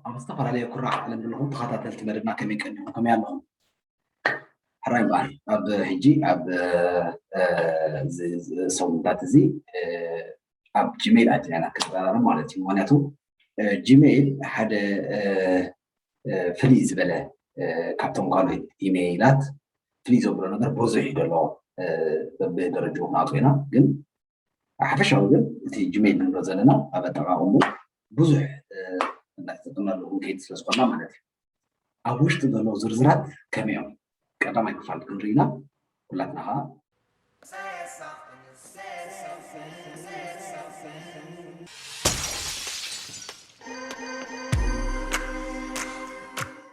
ኣብ ዝተፈላለየ ኩራዕ ዓለም ዘለኹም ተኸታተልቲ መደብና ከመይ ቀኒኹም? ከመይ ኣለኹም? ሕራይ እምበኣር፣ ኣብ ሕጂ ኣብ፣ እ፣ እዚ፣ እዚ ሰሙንታት እዚ፣ እ፣ ኣብ ጂሜይል ኣቲና ኢና ክንዘራረብ ማለት እዩ። ምኽንያቱ፣ እ፣ ጂሜይል ሓደ፣ እ፣ እ፣ ፍልይ ዝበለ፣ እ፣ ካብቶም ካልኦት ኢሜይላት ፍልይ ዘብሎ ነገር ብዙሕ እዩ ዘለዎ። እ፣ በብደረጃኡ ክንኣትዎ ኢና፣ ግን ሓፈሻዊ ግን እቲ ጂሜይል ንብሎ ዘለና ኣብ ኣጠቓቕምኡ ብዙሕ፣ እ፣ እናተጠቀምናሉ ክንከይድ ስለ ዝኾንና ማለት እዩ። ኣብ ውሽጢ ዘለዉ ዝርዝራት ከመይ እዮም? ቀዳማይ ክፋል ክንርኢ ኢና። ኩላትና ኸዓ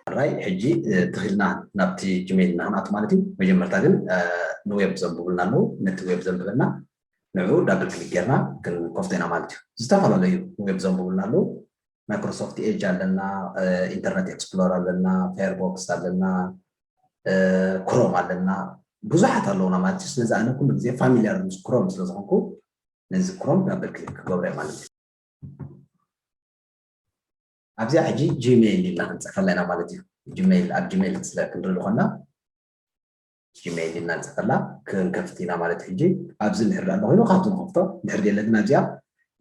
ሕራይ፣ ሕጂ፣ እ፣ ትኺልና ናብቲ ጂሜይል ኢና ክንኣቱ ማለት እዩ። መጀመርታ ግን፣ እ፣ ንዌብ ዘንብቡልና ኣለዉ። ነቲ ዌብ ዘንብበልና ንዕኡ ዳብል ክሊክ ጌርና ክንከፍቶ ኢና ማለት እዩ። ዝተፈላለዩ ዌብ ዘንብቡልና ኣለዉ። ማይክሮሶፍት ኤጅ ኣለና፣ እ፣ ኢንተርኔት ኤክስፕሎር ኣለና፣ ፋየርቦክስ ኣለና፣ እ፣ ክሮም ኣለና። ብዙሓት ኣለዉና ማለት እዩ። ስለዚ ኣነ ኩሉ ግዜ ፋሚሊያር ምስ ክሮም ስለ ዝኾንኩ ነዚ ክሮም ዳብል ክሊክ ክገብሮ እየ ማለት እዩ። ኣብዚኣ ሕጂ ጂሜይል ኢልና ክንጽሕፈላ ኢና ማለት እዩ። ጂሜይል፣ ኣብ ጂሜይል ስለ ክንርኢ ዝኾንና ጂሜይል ኢልና ንጽሕፈላ ክንከፍት ኢና ማለት እዩ። ሕጂ ኣብዚ እንድሕር ደኣ ኣሎ ኮይኑ ካብዚ ንኸፍቶ፣ እንድሕር ደየለ ግን ኣብዚኣ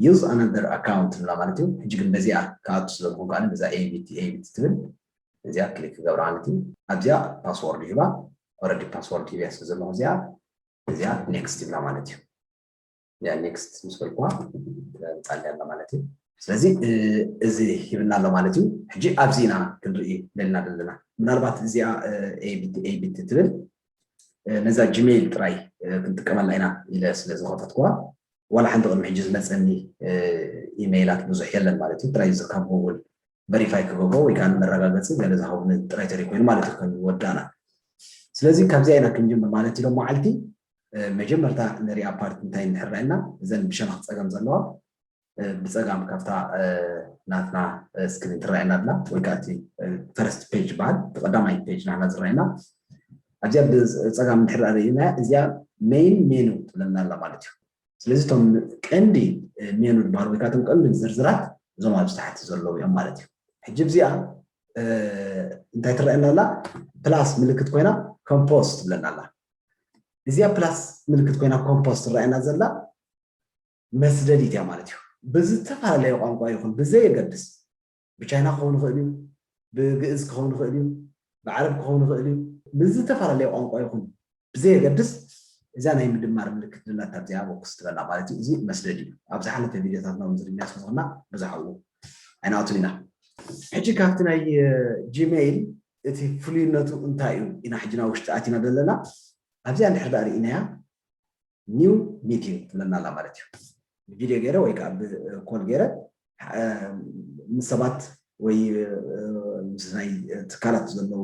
ዩዝ ኣናዘር ኣካውንት ንብላ ማለት እዩ። ሕጂ ግን በዚኣ ክኣቱ ስለ ዝኾንኩ ኣነ በዛ ኤቢቲ ኤቢቲ ትብል እዚኣ ክሊክ ክገብራ ማለት እዩ። ኣብዚኣ ፓስወርድ ይህባ። ኦልሬዲ ፓስወርድ ሂብያ ስለ ዘለኹ እዚኣ፣ እዚኣ ኔክስት ይብላ ማለት እዩ። እዚኣ ኔክስት ምስ በልኩዋ፣ ትመጻለይ ኣላ ማለት እዩ። ስለዚ፣ እ፣ እዚ ሂብና ኣሎ ማለት እዩ። ሕጂ ኣብዚ ኢና ክንርኢ ደልና ዘለና። ምናልባት እዚኣ፣ እ፣ ኤቢቲ ኤቢቲ ትብል፣ እ፣ ነዛ ጂሜይል ጥራይ፣ እ፣ ክንጥቀመላ ኢና ኢለ ስለ ዝኸፈትኩዋ፣ ዋላ ሓንቲ ቅድሚ ሕጂ ዝመጸኒ፣ እ፣ ኢሜይላት ብዙሕ የለን ማለት እዩ። ጥራይ እዚ ካብ ጉግል ቨሪፋይ ክገብሮ ወይ ከዓ ንመረጋገጺ ገለ ዝሃቡኒ ጥራይ ተሪኮይኑ ማለት እዩ ከም ወዳእና። ስለዚ ካብዚኣ ኢና ክንጅምር ማለት እዩ። ሎመዓልቲ፣ እ፣ መጀመርታ ንሪኣ ፓርት እንታይ እንድሕር ርኣና፣ እዘን ብሸነኽ ጸገም ዘለዋ፣ እ፣ ብጸጋም ካብታ፣ እ፣ ናትና፣ እ፣ ስክሪን ትረኣየና ኣላ፣ ወይ ከዓ እቲ፣ እ፣ ፈርስት ፔጅ ይበሃል፣ እቲ ቀዳማይ ፔጅ ናትና ዝረኣየና። ኣብዚኣ ብጸጋም እንድሕር ርኢና፣ እዚኣ ሜይን ሜኑ ትብለና ኣላ ማለት እዩ። ስለዚ እቶም ቀንዲ፣ እ፣ ሜኑ ዝበሃሉ ወይ ከዓ እቶም ቀንዲ ዝርዝራት እዞም ኣብዚ ታሕቲ ዘለዉ እዮም ማለት እዩ። ሕጂ ኣብዚኣ፣ እ፣ እንታይ ትረኣየና ኣላ? ፕላስ ምልክት ኮይና ኮምፖዝ ትብለና ኣላ። እዚኣ ፕላስ ምልክት ኮይና ኮምፖዝ ትረኣየና ዘላ መስደዲት እያ ማለት እዩ። ብዝተፈላለየ ቋንቋ ይኹን ብዘየገድስ፣ ብቻይና ክኸውን ይኽእል እዩ፣ ብግእዝ ክኸውን ይኽእል እዩ፣ ብዓረብ ክኸውን ይኽእል እዩ። ብዝተፈላለየ ቋንቋ ይኹን ብዘየገድስ፣ እዛ ናይ ምድማር ምልክት ዘላ ኣብዚኣ ቦክስ ትበላ ማለት እዩ። እዚ መስደድ እዩ። ኣብ ዝሓለፈ ቪድዮታትና እውን ዝርኛ ስለ ዝኾንና ብዙሕ ኣብኡ ኣይንኣቱን ኢና። ሕጂ ካብቲ ናይ፣ እ፣ ጂሜይል እቲ ፍሉይነቱ እንታይ እዩ ኢና ሕጂ ናብ ውሽጢ ኣቲና ዘለና። ኣብዚኣ እንድሕር ደኣ ርኢናያ ኒው ሚቲንግ ትብለና ኣላ ማለት እዩ። ብቪድዮ ገይረ ወይ ከዓ ብኮል ገይረ፣ እ፣ ምስ ሰባት ወይ፣ እ፣ ምስ ናይ ትካላት ዘለዉ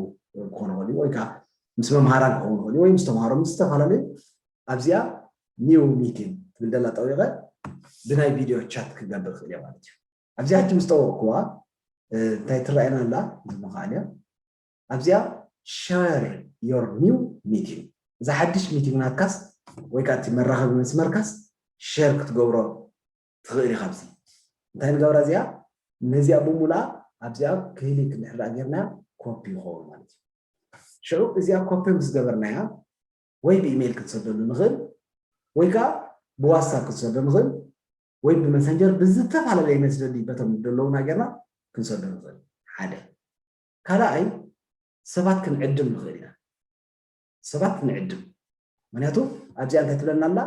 ክኾኑ ይኽእሉ ወይ ከዓ ምስ መምሃራን ክኸውን ይኽእሉ ወይ ምስ ተምሃሮ ምስ ዝተፈላለዩ ኣብዚኣ ኒው ሚቲንግ ትብል ደላ ጠዊቐ ብናይ ቪድዮ ቻት ክገብር ክእል እየ ማለት እዩ። ኣብዚኣ ሕጂ ምስ ጠወቕኩዋ፣ እ፣ እንታይ ትረኣየና ኣላ? ዝመኻእልያ ኣብዚኣ ሸር ዮር ኒው ሚቲንግ፣ እዛ ሓድሽ ሚቲንግ ናትካስ ወይ ከዓ እቲ መራኸቢ መስመርካስ ሸር ክትገብሮ ትኽእል ኢኻ። ኣብዚ እንታይ ንገብራ እዚኣ? ነዚኣ ብሙሉኣ ኣብዚኣ ክሊክ እንድሕር ደኣ ጌርናያ ኮፒ ይኸውን ማለት እዩ። ሽዑ እዚኣ ኮፒ ምስ ገበርናያ ወይ ብኢሜይል ክንሰደሉ ንኽእል ወይ ከዓ ብዋትሳፕ ክንሰዶ ንኽእል ወይ ብመሰንጀር ብዝተፈላለየ መስደዲ በቶም ዘለዉና ጌርና ክንሰዶ ንኽእል። ሓደ። ካልኣይ ሰባት ክንዕድም ንኽእል ኢና። ሰባት ክንዕድም። ምኽንያቱ ኣብዚኣ እንታይ ትብለና ኣላ?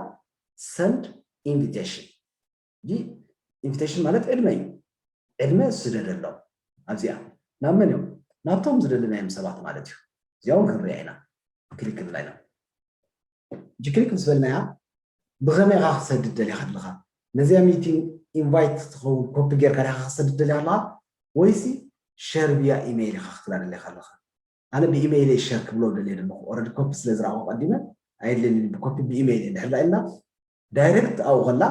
ሰንድ ኢንቪቴሽን። እዚ ኢንቪቴሽን ማለት ዕድመ እዩ። ዕድመ ስደደሎም። ኣብዚኣ ናብ መን እዮም? ናብቶም ዝደለናዮም ሰባት ማለት እዩ። እዚኣ እውን ክንሪኣ ኢና። ክሊክ ንብላ ኢና። ሕጂ ክሊክ ምስ በልናያ ብኸመይ ኢኻ ክሰድድ ደሊኻ ኣለኻ? ነዚኣ ሚቲንግ ኢንቫይት ትኸውን ኮፒ ጌርካ ዲኻ ክሰድድ ደሊኻ ኣለኻ? ወይሲ ሸር ብያ ኢሜይል ኢኻ ክትብላ ደሊኻ ኣለኻ? ኣነ ብኢሜይለይ ሸር ክብሎ ደልየ ዘለኹ። ኦልሬዲ ኮፒ ስለ ዝረኣኹ ቀዲመ ኣየድልየንን ብኮፒ ብኢሜይል እንድሕር ኢልና ዳይሬክት ኣብኡ ከላ፣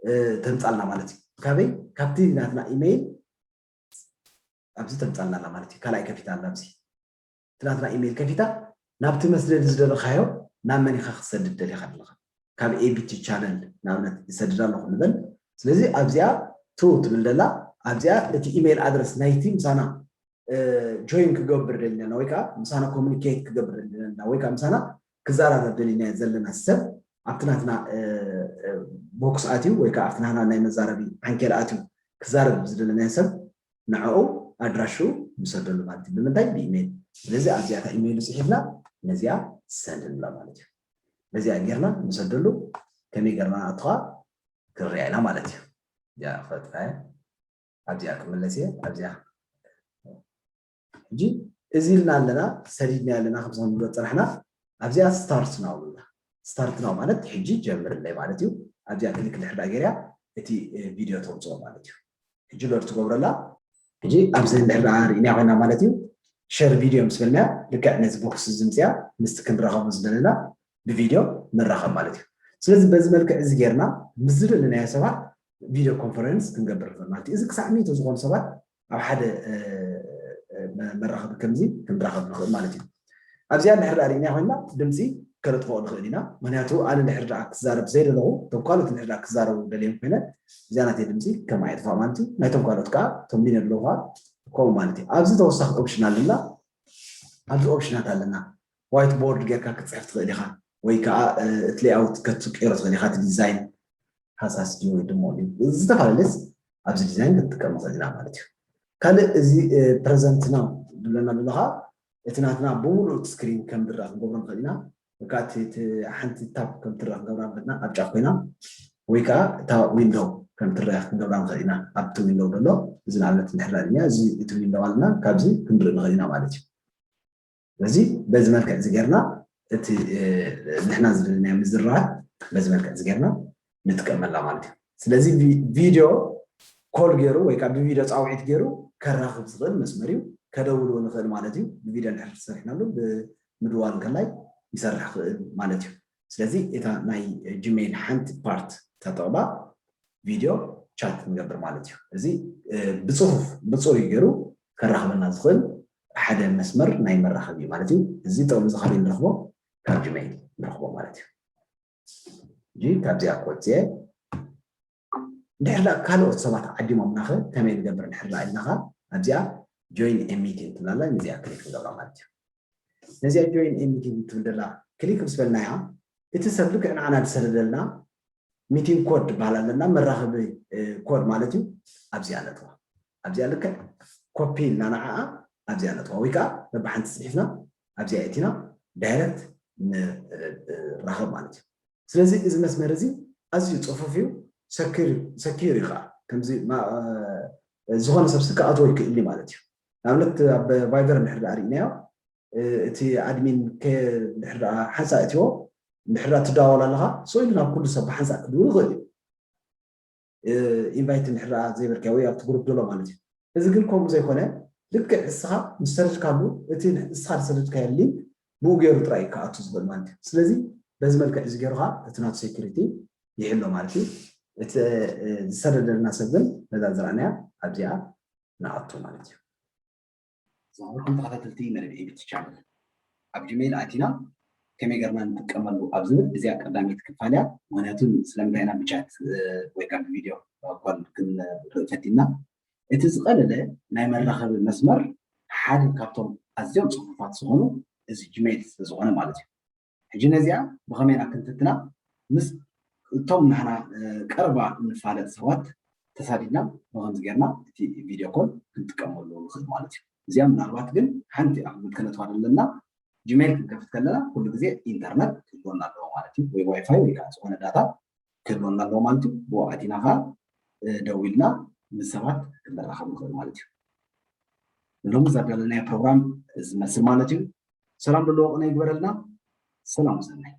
እ፣ ተምጻልና ማለት እዩ። ካበይ? ካብቲ ናትና ኢሜይል ኣብዚ ተምጻልና ኣላ ማለት እዩ። ካልኣይ ከፊታ ኣላ ኣብዚ። እቲ ናትና ኢሜይል ከፊታ ናብቲ መስደዲ ዝደለኻዮ ናብ መን ኢኻ ክትሰድድ ደሊኻ ኣለኻ? ካብ ኤቢቲ ቻነል ንኣብነት ይሰድድ ኣለኹ ንበል። ስለዚ ኣብዚኣ ቱ ትብል ደላ ኣብዚኣ እቲ ኢሜይል ኣድረስ ናይቲ ምሳና ጆይን ክገብር ደሊና ወይ ከዓ ምሳና ኮሚኒኬት ክገብር ደሊና ወይ ከዓ ምሳና ክዘራረብ ደሊና ዘለና ሰብ ኣብቲ ናትና ቦክስ ኣትዩ ወይ ከዓ ኣብቲ ናትና ናይ መዛረቢ ዓንኬል ኣትዩ ክዛረብ ዝደለናዮ ሰብ ንዕኡ ኣድራሽኡ ንሰደሉ ማለት እዩ። ብምንታይ? ብኢሜይል። ስለዚ ኣብዚኣ እታ ኢሜይሉ ፅሒፍና ነዚኣ ሰንድ ንብላ ማለት እዩ። በዚኣ ጌርና ንሰደሉ ከመይ ጌርና ንኣትኻ ክንሪኣ ኢና ማለት እዩ። እዚኣ ክፈጥራ እየ። ኣብዚኣ ክምለስ እየ። ኣብዚኣ ሕጂ እዚ ኢልና ኣለና፣ ሰዲድና ኣለና፣ ከምዚ ክንብሎ ዝፀናሕና ኣብዚኣ ስታርት ናው ንብላ። ስታርት ናው ማለት ሕጂ ጀምርለይ ማለት እዩ። ኣብዚኣ ክሊክ ድሕር ዳኣ ገይርያ እቲ ቪድዮ ተውፅኦ ማለት እዩ። ሕጂ ሎድ ትገብረላ። ሕጂ ኣብዚ እንድሕር ዳኣ ርኢና ኮይና ማለት እዩ ሸር ቪድዮ ምስ በልናያ ልክዕ ነዚ ቦክስ ዝምፅያ ምስቲ ክንረኸቦ ዝደለና ብቪድዮ ንራኸብ ማለት እዩ። ስለዚ በዚ መልክዕ እዚ ጌርና ምስ ዝደለናዮ ሰባት ቪድዮ ኮንፈረንስ ክንገብር ንኽእል ማለት እዩ። እዚ ክሳዕ ሚእቲ ዝኾኑ ሰባት ኣብ ሓደ መራኸቢ ከምዚ ክንራኸብ ንኽእል ማለት እዩ። ኣብዚኣ እንድሕር ዳኣ ርኢና ኮይና ድምፂ ከነጥፍኦ ንኽእል ኢና። ምክንያቱ ኣነ እንድሕር ዳኣ ክዛረብ ዘይደለኹ እቶም ካልኦት እንድሕር ዳኣ ክዛረቡ ደልዮም ኮይነ እዚኣ ናተይ ድምፂ ከም ኣየጥፋእ ማለት እዩ። ናይቶም ካልኦት ከዓ እቶም ሊነ ኣለዉ ከዓ ከምኡ ማለት እዩ። ኣብዚ ተወሳኺ ኦፕሽን ኣለና። ኣብዚ ኦፕሽናት ኣለና። ዋይት ቦርድ ጌርካ ክትፅሕፍ ትኽእል ኢኻ ወይ ከዓ እቲ ሌኣውት ከትቅይሮ ትኽእል ኢኻ። እቲ ዲዛይን ሃሳስ ድዩ ወይ ድሙቕ ድዩ ዝተፈላለየስ ኣብዚ ዲዛይን ክንጥቀም ንኽእል ኢና ማለት እዩ። ካልእ እዚ ፕረዘንት ናው ዝብለና ዘሎ ከዓ እቲ ናትና ብምሉእ እቲ ስክሪን ከም ዝረኣ ክንገብሮ ንኽእል ኢና። ወይ ከዓ እቲ ሓንቲ ታብ ከም ትረኣ ክንገብራ ንኽእል ኢና ኣብ ጫፍ ኮይና ወይ ከዓ እታ ዊንዶው ከም ትረኣ ክንገብራ ንኽእል ኢና። ኣብቲ ዊንዶው ዘሎ እዚ ንኣብነት እንድሕር ርኢና እዚ እቲ ዊንዶው ኣለና ካብዚ ክንርኢ ንኽእል ኢና ማለት እዩ። ስለዚ በዚ መልክዕ እዚ ጌርና እቲ ንሕና ዝደለናዮ ምዝርራብ በዚ መልክዕ እዚ ጌርና ንጥቀመላ ማለት እዩ። ስለዚ ቪድዮ ኮል ገይሩ ወይ ከዓ ብቪድዮ ፃውዒት ገይሩ ከራኽብ ዝኽእል መስመር እዩ። ከደውል እውን ይኽእል ማለት እዩ። ብቪድዮ እንድሕር ተሰሪሕናሉ ብምድዋል እንከላይ ይሰርሕ ክእል ማለት እዩ። ስለዚ እታ ናይ ጂሜይል ሓንቲ ፓርት ተጠቕባ ቪድዮ ቻት ንገብር ማለት እዩ። እዚ ብፅሁፍ ብፅሩይ ገይሩ ከራኽበና ዝኽእል ሓደ መስመር ናይ መራኸቢ እዩ ማለት እዩ። እዚ ጥቕሚ እዚ ካበይ ንረኽቦ? ካብ ጂሜይል ንረኽቦ ማለት እዩ። ሕጂ ካብዚኣ ክወፅእ እየ። እንድሕር ዳኣ ካልኦት ሰባት ዓዲሞምናኸ ከመይ ንገብር? እንድሕር ዳኣ ኢልናኻ ኣብዚኣ ጆይን ኤ ሚቲንግ ትብላላ ነዚኣ ክሊክ ንገብራ ማለት እዩ። ነዚኣ ጆይን ኤ ሚቲንግ ትብል ደላ ክሊክ ምስ በልናያ እቲ ሰብ ልክዕ ንዓና ዝሰደደልና ሚቲንግ ኮድ ትበሃል ኣለና መራኸቢ ኮድ ማለት እዩ። ኣብዚኣ ነጥዋ ኣብዚኣ ልክዕ ኮፒ ኢልና ንዓኣ ኣብዚኣ ነጥዋ ወይ ከዓ በብሓንቲ ፅሒፍና ኣብዚኣ የእቲና ዳይረክት ንራኸብ ማለት እዩ። ስለዚ እዚ መስመር እዚ ኣዝዩ ፅፉፍ እዩ፣ ሰኪር እዩ ከዓ ከምዚ ዝኾነ ሰብ ስካ ኣትዎ ይክእል እዩ ማለት እዩ። ንኣብነት ኣብ ቫይበር እንድሕር ዳኣ ርኢናዮ እቲ ኣድሚን ድሕር ሓንሳእ እትዎ ድሕር ትደዋወል ኣለኻ ስኢሉ ናብ ኩሉ ሰብ ብሓንሳእ ክድውል ይኽእል እዩ። ኢንቫይት እንድሕር ዘይበልካዮ ወይ ኣብቲ ግሩፕ ዘሎ ማለት እዩ። እዚ ግን ከምኡ ዘይኮነ ልክዕ እስኻ ምስ ሰደድካሉ እቲ እስኻ ዝሰደድካዮ ሊንክ ብኡ ገይሩ ጥራይ እዩ ክኣቱ ዝኽእል ማለት እዩ። ስለዚ በዚ መልክዕ እዚ ገይሩኻ እቲ ናቱ ሴኩሪቲ ይሕሎ ማለት እዩ። እቲ ዝሰደደልና ሰብ ግን ነዛ ዝረኣናያ ኣብዚኣ ንኣቱ ማለት እዩ። ዝኸበርኩም ተኸታተልቲ መደብ ኤቢቲ ቻነል ኣብ ጂሜይል ኣቲና ከመይ ገርና ንጥቀመሉ ኣብ ዝብል እዚኣ ቀዳመይቲ ክፋል እያ። ምክንያቱ ስለምንታይ ኢና ብቻት ወይ ከዓ ብቪድዮ ኮል ክንርኢ ፈቲና። እቲ ዝቐለለ ናይ መራኸቢ መስመር ሓደ ካብቶም ኣዝዮም ፅፉፋት ዝኾኑ እዚ ጂሜይል ስለዝኾነ ማለት እዩ። ሕጂ ነዚኣ ብኸመይ ኢና ክንፍትና? ምስ እቶም ንሕና ቀረባ እንፋለጥ ሰባት ተሳዲድና ብኸምዚ ጌርና እቲ ቪድዮ ኮል ክንጥቀመሉ ንኽእል ማለት እዩ። እዚኣ ምናልባት ግን ሓንቲ ኣኽብት ከነትዋ ዘለና ጂሜይል ክንከፍት ከለና ኩሉ ግዜ ኢንተርነት ክህልወና ኣለዎ ማለት እዩ። ወይ ዋይፋይ ወይ ከዓ ዝኾነ ዳታ ክህልወና ኣለዎ ማለት እዩ። ብኡ ኣቲና ከዓ ደዊልና ምስ ሰባት ክንራኸብ ንኽእል ማለት እዩ። ሎሚ ዘዳለናዮ ፕሮግራም ዝመስል ማለት እዩ። ሰላም ዘለዎ ቅነ ይግበረልና። ሰላም ሰናይ።